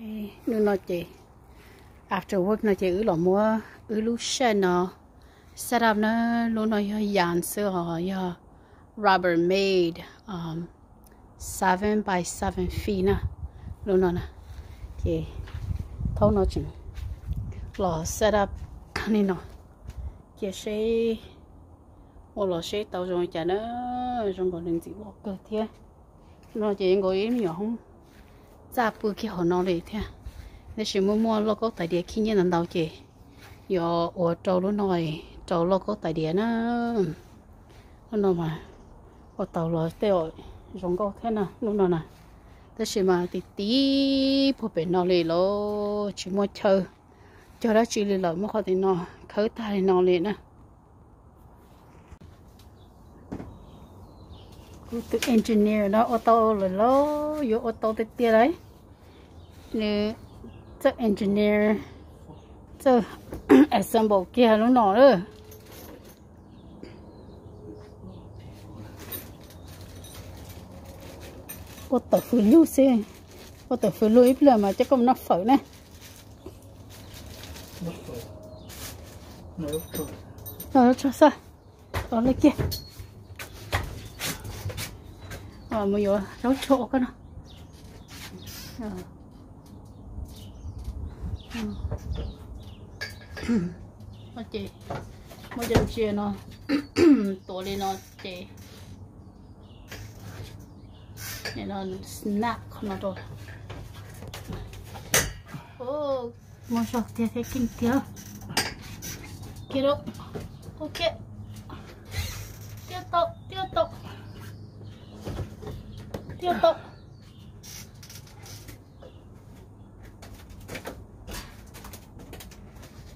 Hnub no ces after work no ces wb los muab wb lub shed no set up na. Lub no yog yas xwb os, yog Rubbermaid, seven by seven feet na. Lub no na, ces thaum no tseem los set up li no, cia seb ua los seb tau zoo li cas na. Zoo nkaus li ntxim ua kawg thiab. No ces nkaus ib me nyuam hoob txaj pw kiag hauv no li thiab. Tab sis muaj muaj lauj kaub tais diav khib nyiab ntau ntau ces yuav ua rau lub no, rau lauj kaub tais diav na. Lub no mas ua tau los tej zaum zoo nkauj thiab na lub no na. Tab sis mas ti ti puag pem no li los tsis muaj chaw cog dab tsi li lawm, muab qhov tim no khawb tag li no li na. Kuv tus engineer no ua tau lawm los yuav ua tau tiag tiag lauj. Nws txawj engineer, txawj assemble kiag lub no lawm. Ua tawm fws lug xwb, ua tawm fws lug ib pliag mas coj koj mus noj fawm na. Los tso xwb, los li kiag. Mus yuav zaub tsuag ua koj no. Ces muab cov ntsia no tuav li no ces snap qhov no rau. Muaj zog tiag thiab keej tiag. Kiag lauj, ua kiag, tiaj tau, tiaj tau, tiaj tau.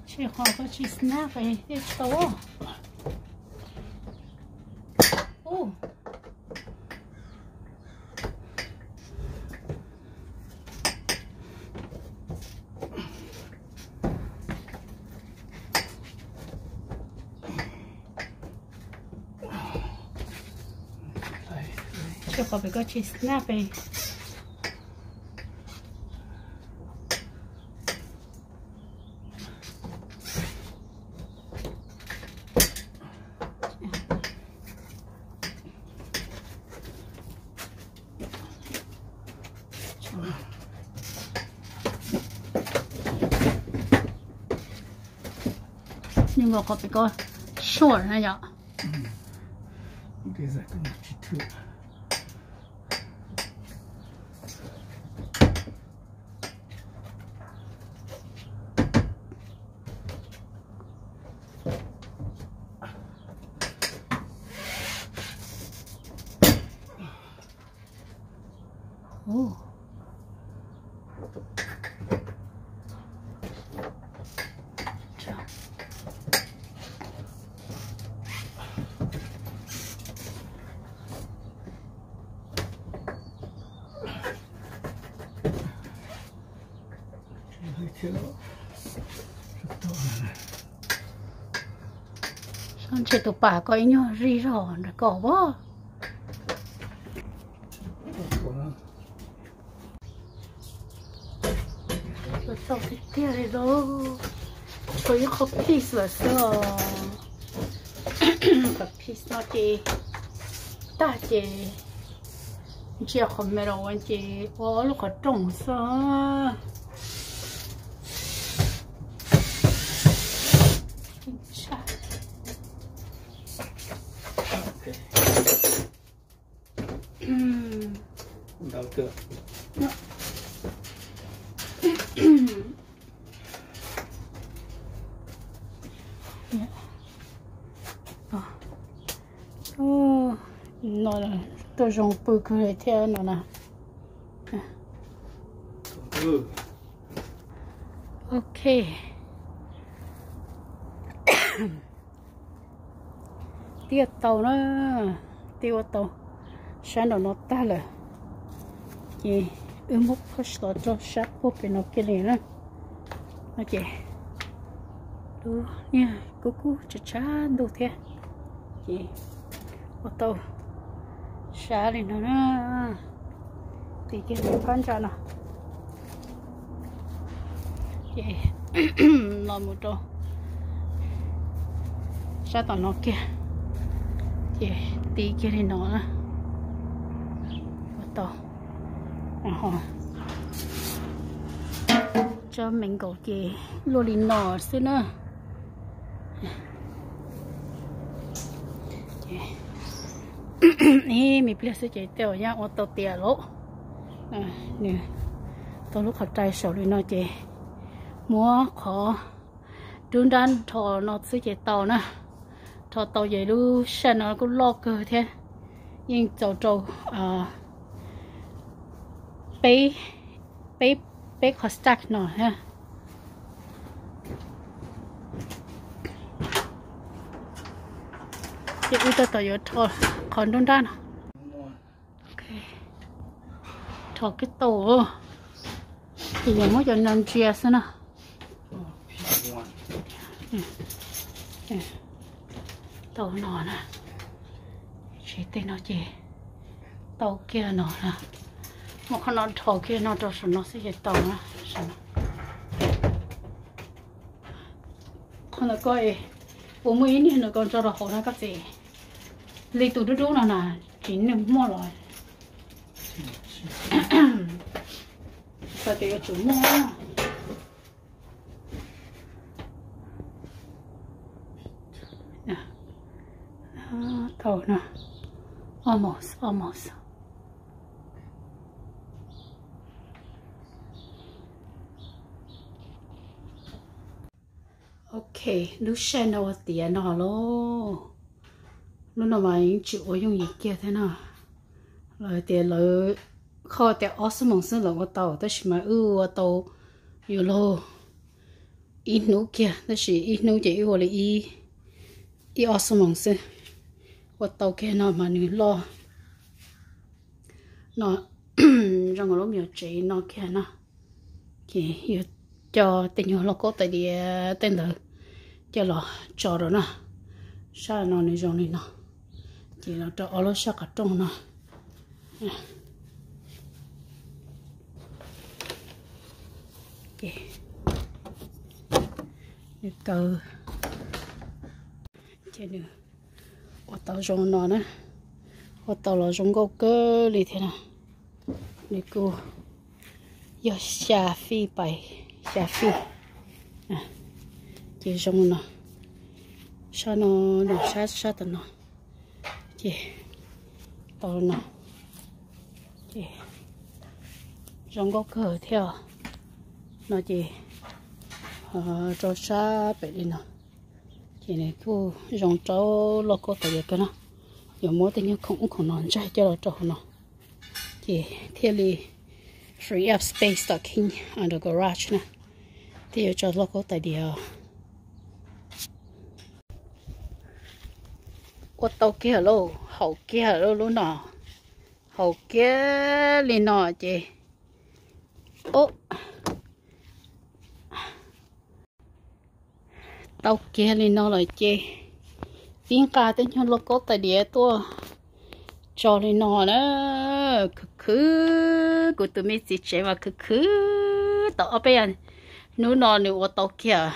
Tsis qhov koj tsis snap es thiaj tsis tau. Tsis qhov pem koj tsis snap es. Nws nkaus qhov pem koj short na yom. Sab ntshe tus pas koj ib nyuag zij zog nrog koj as. Tau tiag tiag li lauj. Tshuav ib qho piece lawm xwb os. Qhov piece no ces tag ces ntsia qhov middle one ces ua lub qhov rooj xwb. No tuaj zoo pw kawg li thiab no na. Ok. Tiaj tau na, tiaj ua tau sab nraum no tag lawm, ces wb muab push los rau sab puag pem no kiag li na. No ces lub niag kub kub tshav tshav ntuj thiab, ces ua tau sab li no na. Tiv kiag phab ntsa no. Ces los mus rau sab tom no kiag, ces tiv kiag li no na. Ua tau, tsob me nkaus ces luaj li no xwb na. Ib me pliag xwb ces tej zaum yeej ua tau tiav lawm. Nws tau lub qhov rai saum li no ces muab qhov nruab nrab rho no xwb ces tau na. Rho tau ces lub sij hawm no kuj loj kawg thiab, yeej txaus rau peb, peb, peb qhov stack no thiab. Ces wb tab tom yuav rho qhov nruab nrab no. Rho kiag tau, ces yuav muab cov no ntsia xwb na. Tau no na, tsis tej no ces tau kiag no na. Muab qhov no rho kiag no rau saum no xwb ces tau na. Qhov ntawd koj, puas muaj ib niag ntawd koj tso rau hauv na koj txiv? Li tus dub dub no na, tsis muaj los. Xav tias yuav tsum muaj. Tau no, almost, almost. Ok, lub sij hawm no ua tiav no lauj. Lub no mas yeej tsis ua yooj yim kiag thiab no. Lawv tias lawv qhov tias ob xuab moos xwb lawv ua tau, tab sis mas wb ua tau yuav luag ib hnub kiag, tab sis ib hnub ces wb ua li ib, ib ob xuab moos xwb. Ua tau kiag no mas nws loj no, zoo nkaus lub me nyuam tsev no kiag no. Ces yuav coj tej nyuag lauj kaub tais diav tej ntawd coj los tso rau na. Sab no nws zoo li no, ces los rau ob lub sab qhov rooj no. Nws kaw, ces nws ua tau zoo no na, ua tau los zoo nkauj kawg li thiab na. Nws kuj yog xya fij pais xya fij, ces zoo no, sab no, no sab, sab tom no, ces tau no, ces zoo nkauj kawg thiab. No ces rau sab pem li no, ces nws kuj zoo rau lauj kaub tais diav kawg no. Yuav muab tej nyuag khoom ub khoom no ntsaig coj los rau hauv no, ces thiaj li free up space tom kheej under garage na. Thiaj yuav tso lauj kaub tais diav. Ua tau kiag lauj, haum kiag lauj lub no, haum kiag li no ces, o, tau kiag li no lawm ces pib nqa tej nyuag lauj kaub tais diav tuaj tso li no na. Khwv khwv, kuv tus me txiv tsev mas khwv khwv tau ob peb hnub no nws ua tau kiag.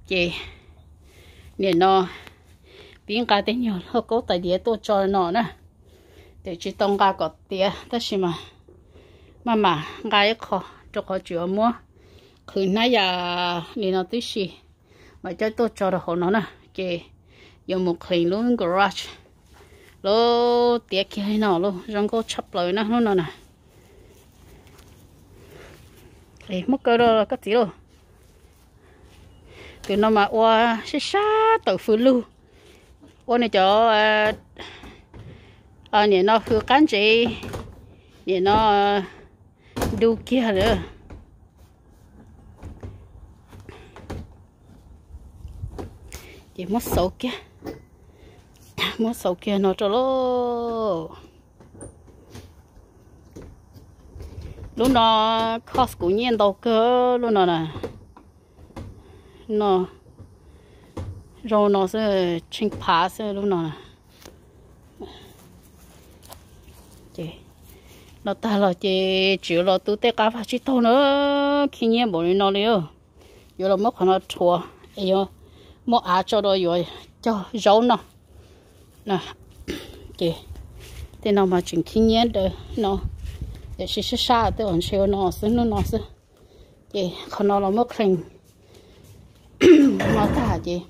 Ces nim no pib nqa tej nyuag lauj kaub tais diav tuaj tso no na. Twb tsis tau nqa kom tiav tab sis mas maj mam nqa ib qho rau qhov tseem muab qhwv hnab yam li no tib si, mam coj tuaj tso rau hauv no na. Ces yuav mus clean lub garage, lub tiav kiag li no lauj, zoo nkauj tshaj plaws na hnub no na. Muab kaw rau koj txiv lauj. Tus no mas ua sib sab tawm fws lug, ua nws cov, nim no hws qab ntsev, nim no du kiag lawm. Ces muab xauv kiag, muab xauv kiag no rau lauj. Lub no cost kuv nyiaj ntau kawg lub no na. No zoo no xwb, tsheej phav xwb lub no na. Ces No tag los ces tseem yuav los tu tej qab vag tsib taug na, khib nyiab npaum li no li. Yuav los muab qhov no rhuav es yuav muab av tso rau yuav cog zaub no. Ces tej no mas tseem khib nyiab daws no, tiam sis sab sab tej uas ntshe ua no xwb, hnub no xwb. Ces qhov no los muab clean no tag ces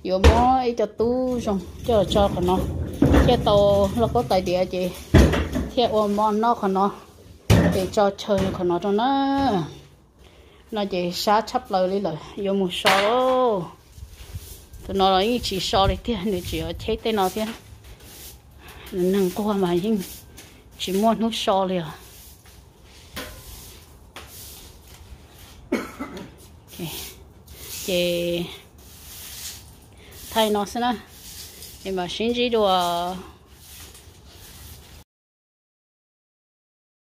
yuav muab ib co tub zoo coj tso qhov no, thiaj tau lauj kaub tais diav ces thiaj ua mov noj qhov no, ces tso chaw qhov no rau na. No ces sab tshaj plaws li lawm, yuav mus so lauj. Tus no los yeej tsis so li tiag, nws tseem yuav cheb tej no thiab. Neeg nquag mas yeej tsis muaj hnub so li os. Ces thaij no xwb na, es mam sib ntsib dua.